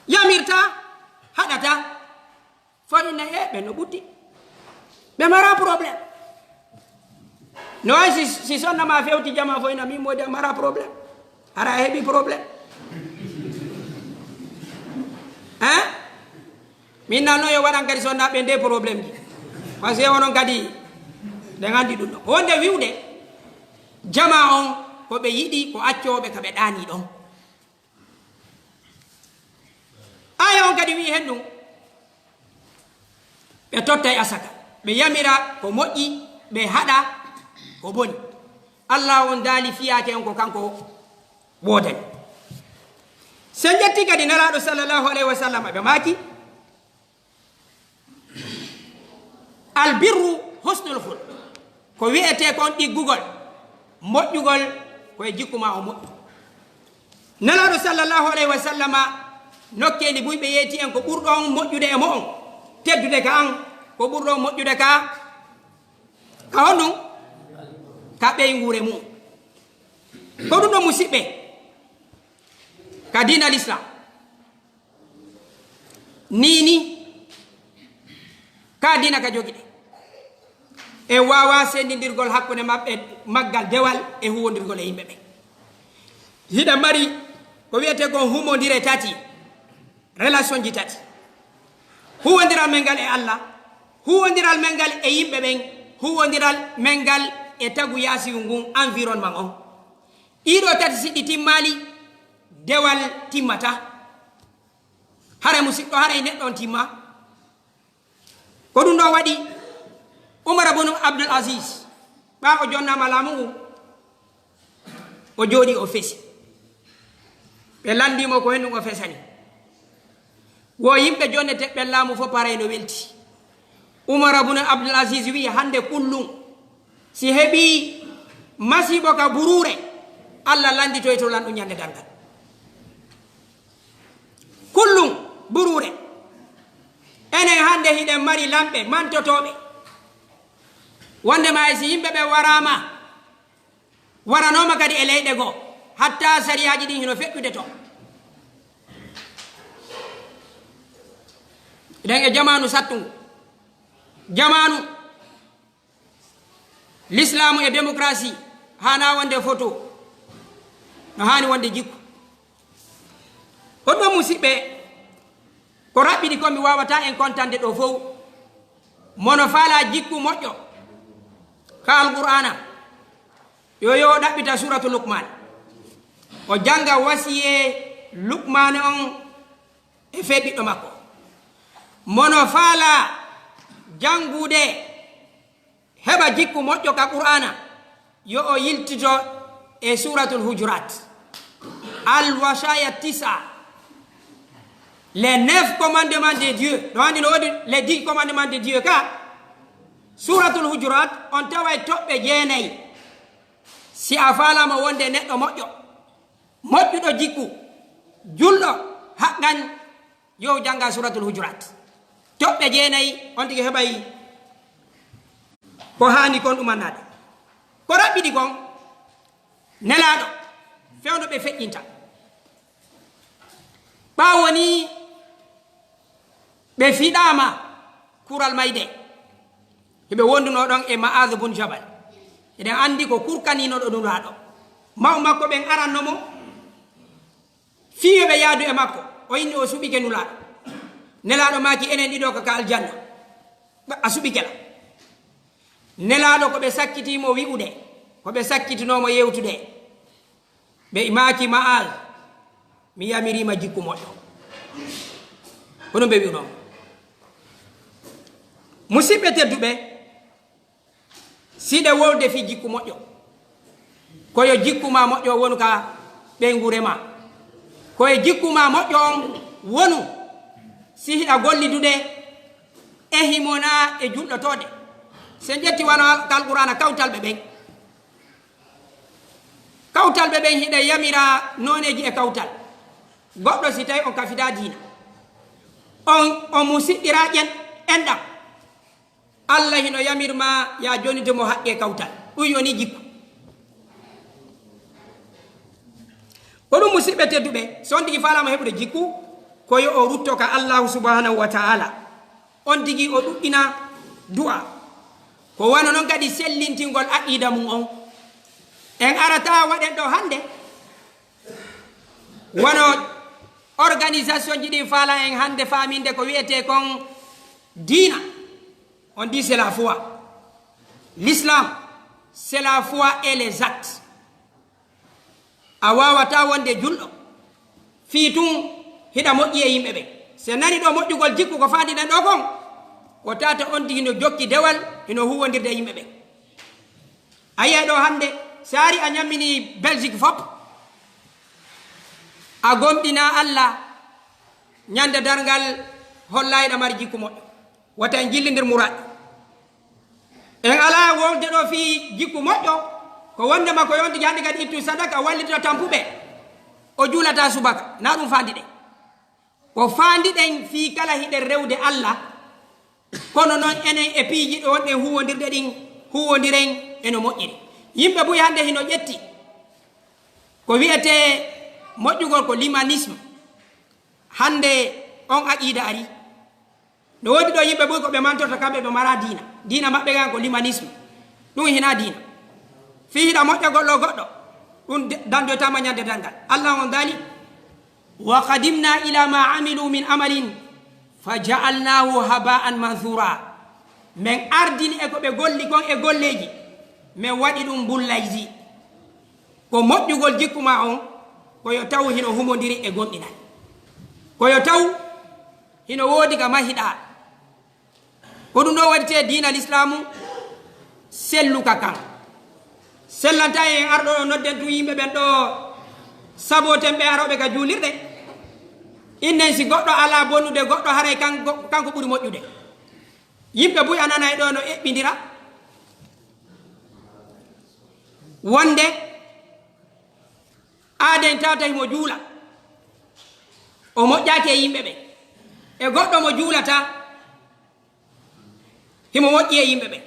yamirtaa, haɗataa, fo inna e ɓe no ɓutti. Ɓe maraa problème. No wayi si, si sonna maa fewti jamaa fo ina min moodi a maraa problème. Hara a heɓi problème. Hein? Min nanno yo waɗan kadi sonnaaɓe nde problème ji. Parce que onon kadi, ɗen anndi ɗum ɗon. Wonde wi'ude, jamaa on, ko ɓe yiɗi, ko accooɓe ka ɓe ɗaanii ɗon. Aaya on kadi wi'i hen ɗum, ɓe tottay asaka, ɓe yamira ko moƴƴi, ɓe haɗa ko boni. Allah on daali fiyaake on ko kanko woodani. Sen ƴetti kadi Nelaaɗo sallallahu alayhi wa sallam, ɓe maaki, "Albirru husnul khuluq." Ko wi'etee kon ɗiggugol, moƴƴugol, ko e jikku maa o moƴƴi. Nelaaɗo sallallahu alayhi wa sallama, nokkeeli buy ɓe yeeti en ko ɓurɗo on moƴƴude e mo'on, teddude ka an, ko ɓurɗo on moƴƴude ka, ka honɗum? Ka ɓeynguure mum. Ko ɗum ɗon musiɓɓe, ka diina Lislaam. Nii ni, ka diina ka jogiɗen. En waawaa sendindirgol hakkunde maɓɓe, maggal dewal e huwondirgol e yimɓe ɓen. Hiɗa mari ko wi'etee kon humondire tati, relation ji tati. Huwondiral men ngal e Allah, huwondiral men ngal e yimɓe ɓen, huwondiral men ngal e tagu yaasiwu ngun, environnement on. Ɗii ɗoo tati si ɗi timmaali, dewal timmataa. Haray musiɗɗo, haray neɗɗo on timmaa. Ko ɗum ɗoo waɗi Umar bun Abdul Aziz, ɓaa o jonnaama laamu ngun, o jooɗii o fesi. Ɓe lanndii mo ko henɗum o fesani. Wo yimɓe jonnete ɓen laamu fof paray no welti. Umar bun Abdul Aziz wi'i, hannde kullum si heɓii masiibo ka buruure, Allah lannditoyto lan ɗum ñande darngal. Kullum buruure. Enen hannde hiɗen mari lamɓe mantotooɓe. Wonde ma e si yimɓe ɓe waraama, waranooma kadi e leyɗe goo, hatta sariyaaji ɗin hino feƴƴude toon. Eɗen e jamaanu sattungu. Jamaanu Lislaamu e demokrasi haanaa wonde foto, no haani wonde jikku. Ko ɗum, musiɓɓe, ko raɓɓiɗi ko mi waawataa en kontande ɗoo fow. Mono faalaa jikku moƴƴo ka Alqur'aana, yo, yo o ɗaɓɓita Suuratu Luqmaan. O jannga wasiyee Luqmaana on e fee ɓiɗɗo makko. Mono faalaa janngude heɓa jikku moƴƴo ka Qur'aana, yo o yiltito e Suuratul Hujuraat. Al Wasaaya Tisa, les neuf commandements de Dieu. Ɗo anndi no woodi les dix commandements de Dieu ka Suuratul Hujuraat, on taway toɓɓe jeenay. Si a faalaama wonde neɗɗo moƴƴo, moƴƴuɗo jikku, julɗo, haqqan, yo jannga Suuratul Hujuraat. Toɓɓe jeenay, on tigi heɓay ko haani kon ɗumannaade. Ko raɓɓiɗi kon, Nelaaɗo, fewndo ɓe feƴƴinta. Ɓaawo nii, ɓe fiɗaama kural mayde. Hiɓe wondunoo ɗon e Ma'aaz bun Jabal. Eɗen anndi ko kurkaniino ɗo Nulaaɗo. Mawɓe makko ɓen aranno mo, fii yo ɓe yaadu e makko, o inni o suɓike Nulaaɗo. Nelaaɗo maaki, enen ɗiɗo ko ka aljanna. Ɓe, a suɓike la. Nelaaɗo ko ɓe sakkitii mo wi'ude, ko ɓe sakkitinoo mo yewtude. Ɓe maaki, Ma'aaz, mi yamiriima jikku moƴƴo. Ko ɗum ɓe wi'unoo mo. Musiɓɓe tedduɓe, siɗe wolde fii jikku moƴƴo, ko yo jikku maa moƴƴo wonu ka ɓeynguure maa. Ko e jikku maa moƴƴo on wonu si hiɗa gollidude e himonaa e julɗotoode. Si en ƴetti wano al-, ka Alqur'aana, kawtal ɓe ɓen. Kawtal ɓe ɓen hiɗa yamira nooneeji e kawtal. Goɗɗo si tawi on kafidaa diina, on, on musiɗɗiraa ƴen-, enɗam. Allah hino yamir maa, yaa jonnite mo haqqee kawtal. Ɗum yoni jikku. Musidɓe tedduɓe, so on tigi faalaama heɓude jikku, ko yo o rutto ka Allaahu subhaanahu wa ta'aala. On tigi o ɗuɗɗina du'a. Ko wano non kadi sellintingol aqiida mum on. En arata waɗen ɗo hannde, wano organisation ji ɗin faala en hannde faaminde ko wi'etee kon diina. On dit c'est la foi. L'islam, c'est la foi et les actes. A waawataa wonde julɗo fii tun hiɗa moƴƴi e yimɓe ɓen. Si a nani ɗo moƴƴugol jikku ko faandiɗen ɗo kon, ko tata on tigi hino jokki dewal, hino huuwondirde e yimɓe ɓen. A yi'ay ɗo hannde, si a ari a ñammini Belgique fop, a gomɗinaa Alla, ñande darngal hollaa hiɗa mari jikku moƴƴo. Wota en jillindir muraad. En alaa wonde ɗo fii jikku moƴƴo, ko wondema ko yonti hannde kadi ittu sadaka, wallito tampuɓe, o juulataa subaka. Na ɗum faandiɗen. Ko faandiɗen fii kala hiɗen rewde Alla, kono non enen e piiji ɗo wonɗen huuwondirde ɗin, huuwondiren e no moƴƴiri. Yimɓe buy hannde hino ƴetti ko wi'etee moƴƴugol ko l'humanisme. Hannde on aqiida ari. No woodi ɗo yimɓe buy ko ɓe mantorta kamɓe ɓe maraa diina. Diina maɓɓe kan ko l'humanisme. Ɗum hinaa diina. Fii hiɗa moƴƴa goɗɗo goɗɗo. Ɗum de-, dandoytaama ñande darngal. Allah on daali, "Wa qadimna ila ma amilu min amalin fa ja'alnahu haba'an manthura." Men ardini e ko ɓe golli kon e golleeji, men waɗi ɗum mbullaydi. Ko moƴƴugol jikku maa on, ko yo taw hino humondiri e gomɗinal. Ko yo taw hino woodi ka mahiɗaa. Ko ɗum ɗoo waɗi tee diina Lislaamu selluka kan. Sellantaa en arɗo ɗo nodden tun yimɓe ɓen ɗo sabooten ɓe arooɓe ka juulirɗe. Innen si goɗɗo alaa bonude, goɗɗo haray kan-, go-, kanko ɓuri moƴƴude. Yimɓe buy a nanay ɗo no eɓɓindira. Wonde aaden tawata himo juula. O moƴƴaaki e yimɓe ɓen. E goɗɗo mo juulataa, himo moƴƴi e yimɓe ɓen.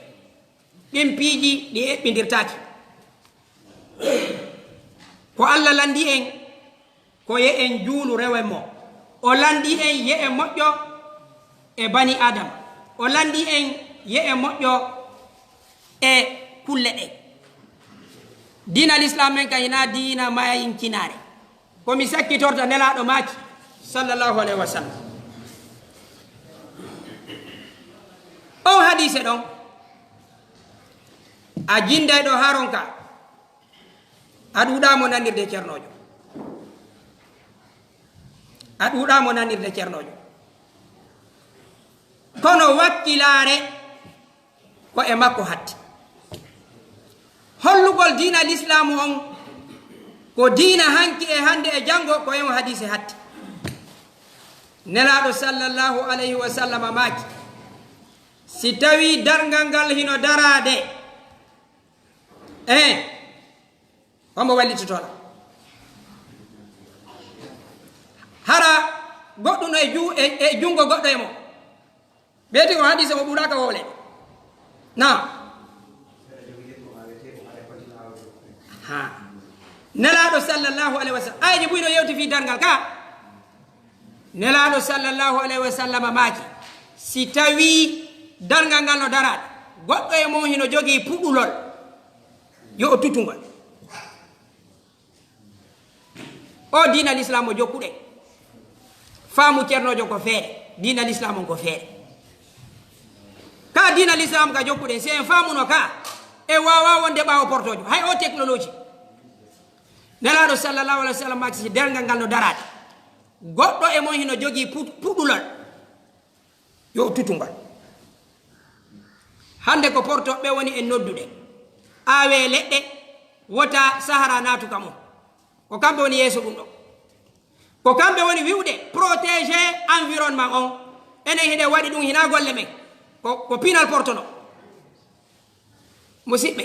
Ɗin piiji ɗi eɓɓindirtaake. Ko Alla lanndii en, ko yo en juulu rewen mo. O lanndii en yo en moƴƴo e bani Aadama. O lanndii en yo en moƴƴo e kulle ɗen. Diina Lislaam men ka hinaa diina mayinkinaare. Ko mi sakkitorta Nelaaɗo maaki, sallallahu alayhi wa sallam. On hadiise ɗon, a jinday ɗo haron ka, a ɗuuɗaa mo nanirde cernoojo. A ɗuuɗaa mo nanirde cernoojo. Kono wakkilaare ko e makko hatti. Hollugol diina Lislaamu on, ko diina hanki e hannde e janngo, ko e on hadiise hatti. Nelaaɗo sallallahu alayhi wa sallama maaki, si tawii darngal ngal hino daraade, eh, hombo wallitotoɗa? Hara goɗɗum no e ju-, e, e junngo goɗɗo e mo. Ɓeyti ko hadiise mo ɓuraaka wowle. Na. Ha. Nelaaɗo sallallahu alayhi wa sallam, ayji buy no yewti fii darngal ka. Nelaaɗo sallallahu alayhi wa sallam maaki, si tawii darngal ngal no daraade, goɗɗo e mon hino jogii puɗulol, yo o tutu ngol. O diina Lislaam mo jokkuɗen, faamu cernoojo ko feere, diina Lislaam on ko feere. Ka diina Lislaam ka jokkuɗen, si en faamuno ka, en waawaa wonde ɓaawo portoojo, hay o technologie. Nelaaɗo sallallahu alayhi wa sallam maaki, si darngal ngal no daraade, goɗɗo e mon hino jogii pu-, puɗulol, yo o tutu ngal. Hannde ko portooɓe woni en noddude, aawee leɗɗe, wota Sahara naatu ka mum. Ko kamɓe woni yeeso ɗum ɗo. Ko kamɓe woni wi'ude protéger environnement on. Enen hiɗen waɗi ɗum, hinaa golle men. Ko, ko pinal portono. Musidɓe,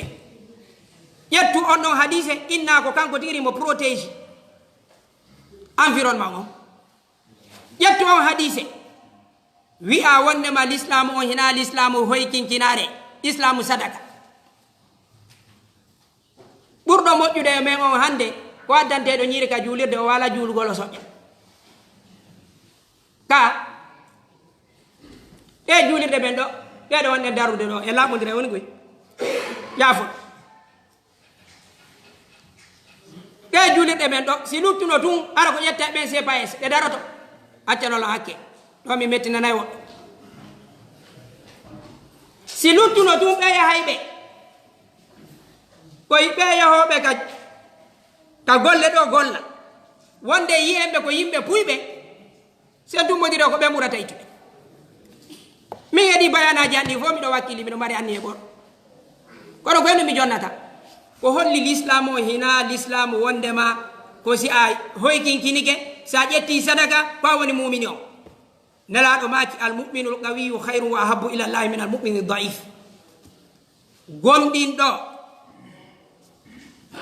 ƴettu on ɗon hadiise, inna ko kanko tigi mo protéger environnement on. Ƴettu on hadiise. Wi'a wondema Lislaamu on hinaa Lislaamu hoykinkinaare, Islaamu sadaka. Ɓurɗo moƴƴude e men on hannde, Ko addantee ɗo ñiiri ka juulirde, o waala juulugol, o soƴƴa. Ka ɗee juulirɗe men ɗo, ɗee ɗo wonɗen darude ɗo, e laaɓondira e woni koy. Yaafo. Ɗee juulirɗe men ɗo, si luttuno tun, hara ko ƴetta e ɓen C P S, ɓe daroto. Accano la hakke. Ɗo mi mettinanay woɓɓe. Si luttuno tun, ɓe yahay ɓe. Ko ɓe yahooɓe ka, ka golle ɗo golla. Wonde yi'en ɓe ko yimɓe puyɓe. Si en tummbondiri ko ɓe ɓurata ittude. Min e ɗii bayaanaaji an ɗin fof, miɗo wakkili, miɗo mari anniye goɗɗo. Kono ko hendu mi jonnata. Ko holli Lislaamu o hinaa Lislaamu wondema ko si a hoykinkinike, si a ƴetti sadaka, ko a woni muumini on. Nelaaɗo maaki, "Al mu'minul qawiyyu khayrun wa ahabbu ila Allahi min al mu'mini da'if." Gomɗinɗo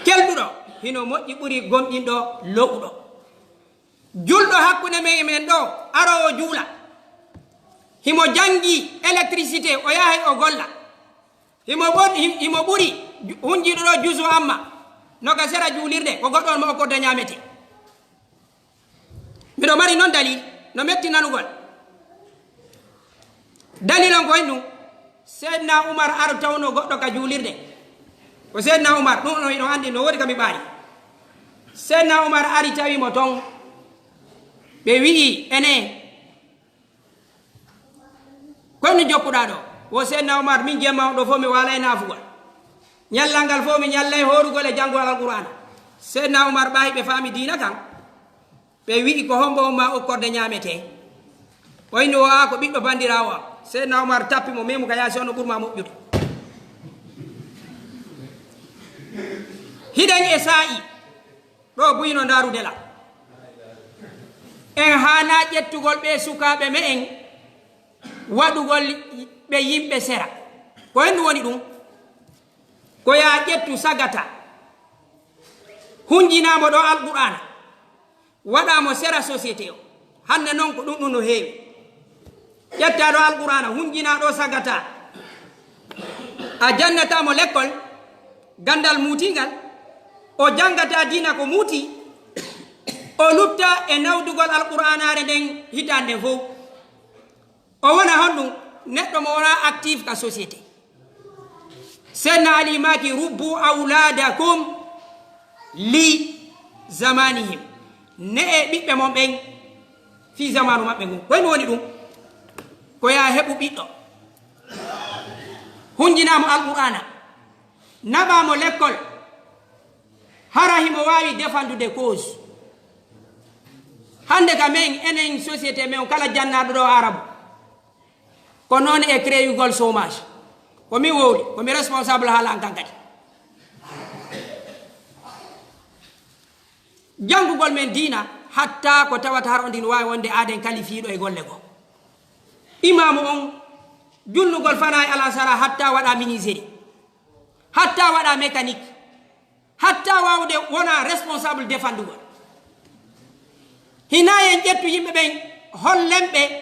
kelɗuɗo hino moƴƴi ɓuri gomɗinɗo lo'uɗo. Julɗo hakkunde men e men ɗo, aroowo juula. Himo jangi électricité, o yahay o golla. Himo ɓon-, hi-, himo ɓuri ju-, hunjiiɗo ɗo juzu amma, no ka sera juulirde, ko goɗɗo on mo okkorde ñaametee. Miɗo mari non dalil, no metti nanugol. Dalil on ko honɗun? Seydina Umar ar tawno goɗɗo ka juulirde. Ko Seydina Umar, ɗun on hiɗon anndi no woodi ka mi ɓaari. Seydina Umar ari tawi mo ton. Ɓe wi'i, "Enee, ko honɗun jokkuɗaa ɗo?" Wo Seydina Umar, "Min jemma on ɗo fof mi waalay naafugol. Ñallal ngal fof mi ñallay hoorugol e janngugol Alqur'aana." Seydina Umar ɓaayi ɓe faami diina kan. Ɓe wi'i, "Ko hombo on maa okkorde ñaametee?" O inni, "O, aa, ko ɓiɗɗo bandiraawo am." Seydina Umar tappi mo, memu ka yaasi, "On no ɓuri maa moƴƴude." Hiɗen e saa'i, ɗo buy no ndaarude la. En haanaa ƴettugol ɓee sukaaɓe me'en, waɗugol ɓe yimɓe sera. Ko henɗun woni ɗun? Ko yaa ƴettu sagata, hunjinaa mo ɗo Alqur'aana. Waɗaa mo sera société o. Hannde non ko ɗun ɗun no heewi. Ƴettaa ɗo Alqur'aana, hunjinaa ɗo sagata. A jannataa mo lekkol, ganndal muutiingal. O janngataa diina ko muuti. O lutta e nawdugol Alqur'aanaare nden hitaande nden fow. O wona honɗun? Neɗɗo mo wonaa actif ka société. Seydina Ali maaki, "Rubbu awlaadakum li zamanihim." Ne'ee ɓiɓɓe mon ɓen fii zamaanu maɓɓe ngun. Ko honɗun woni ɗun? Ko yaa heɓu ɓiɗɗo. Hunjinaa mo Alqur'aana. Naɓaa mo lekkol. Hara himo waawi defandude cause. Hannde ka men, enen société men, kala jannaaɗo ɗo Arabu, ko non e créeyugol chômage. Ko min wowli, ko mi responsable haala an kan kadi. Janngugol men diina, hatta ko tawata hara on ɗin waawi wonde aaden kalifiiɗo e golle goo. Imaamu on, jullugol fanaa e alasara, hatta waɗa menuiserie, hatta waɗa mécanique. Hatta waawude wona responsable defandugol. Hinaa en ƴettu yimɓe ɓen, hollen ɓe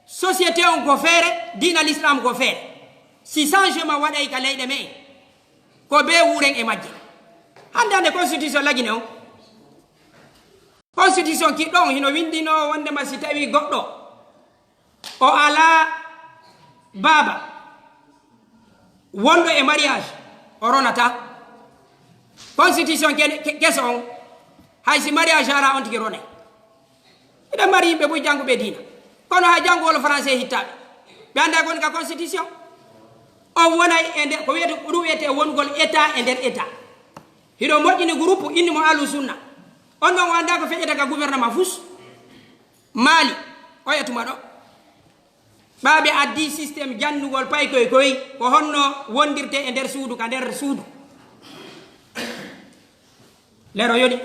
société on ko feere, diina l'islam ko feere. Si changement waɗay ka leyɗe men, ko bee wuuren e majje. Hannde hannde constitution lagine on. Constitution kiɗɗo on hino winndinoo wonndema si tawii goɗɗo o alaa baaba wonɗo e mariage, o ronataa. Constitution ke-, ke-, keso on, hay si mariage haraa, on tigi ronay. Hiɗen mari yimɓe buy jannguɓe diina, kono hay janngugol français hittaaɓe. Ɓe anndaa ko woni ka constitution. On wonay e nder, ko wiyete, ko ɗum wiyetee wonugol état e nder état. Hiɗo moƴƴini groupe, inni mo Ahlu Sunna. On ɗon o anndaa ko feƴƴata ka gouvernement fus. Maali, oya tuma ɗo. Ɓaa ɓe addi système janngugol paykoy koy, ko honno wondirtee e nder suudu, ka nder suudu. Lero yoni.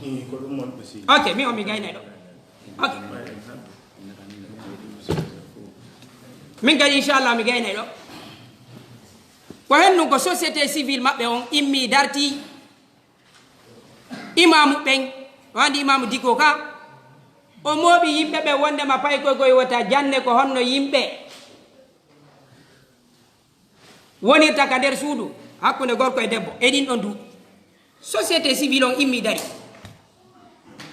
Ii, ko ɗum woni aussi. Ok, mi on mi gaynay ɗo. Ok. Min kadi, inchallah, mi gaynay ɗo. Ko hen ɗum ko société civile maɓɓe on immi darti. Imaamu ɓen, o anndi Imaamu Dikko ka, o mooɓi yimɓe ɓen wonndema paykoy koy wota jannde ko honno yimɓe wonirta ka nder suudu hakkunde gorko e debbo e ɗin ɗon duuɓi. Société civile on immi dari.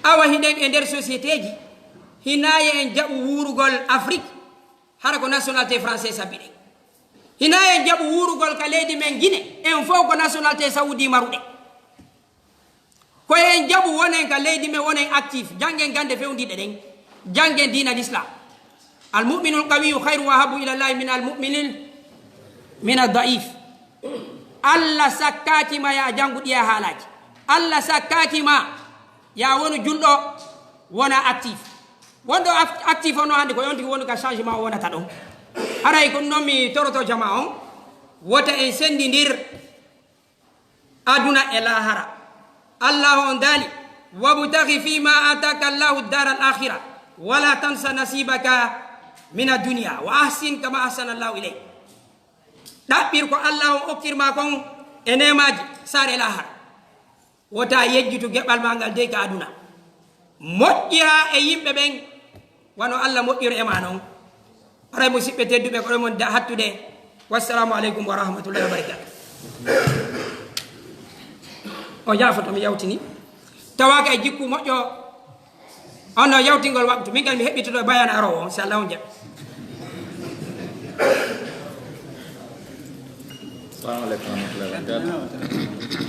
Awa hiɗen e nder sociétéji, hinaa yo en jaɓu wuurugol Afrik, hara ko nationalité français sabbi ɗen. Hinaa yo en jaɓu wuurugol ka leydi men Gine, en fow ko nationalité Saudi maruɗen. Ko yo en jaɓu wonen ka leydi men, wonen actif, janngen gannde fewndiiɗe ɗen, janngen diina Islam. Al mu'minul qawiyyu khayrun wa ahabbu ila Allahi min al mu'minil, min ad da'if. Allah sakkaaki ma ya janngu ɗiya haalaaji. Allah sakkaaki ma ya wonu julɗo, wona actif. Wonɗo ac-, actif on no hannde ko on tigi wonu ka changement o wonata ɗon. Haray ko ɗum non mi toroto jama on, wota en senndindir aduna e laahara. Allah on daali, "Wabtaghi fima ataka Allahu ad-dara al-akhira, wala tansa nasibaka min ad-dunya, wa ahsin kama ahsana Allahu ilayk." Ɗaɓɓir ko Allah on okkir ma kon e neemaaji saare laahara. Wota yejjitu geɓal ma ngal dey ka aduna. Moƴƴiraa e yimɓe ɓen wano Allah moƴƴiri e ma non. Haray musiɓɓe tedduɓe, ko ɗon mon da-, hattude. Wassalamu aleykum wa rahmatullahi wa barakatuh. O jaafoto mi yawtini. Tawaaka e jikku moƴƴo. On no yawtingol waqtu. Min kadi mi heɓɓitoto e bayaan aroowo on, si Allah on jaɓi. Assalamu aleykum wa rahmatullahi wa barakatuh.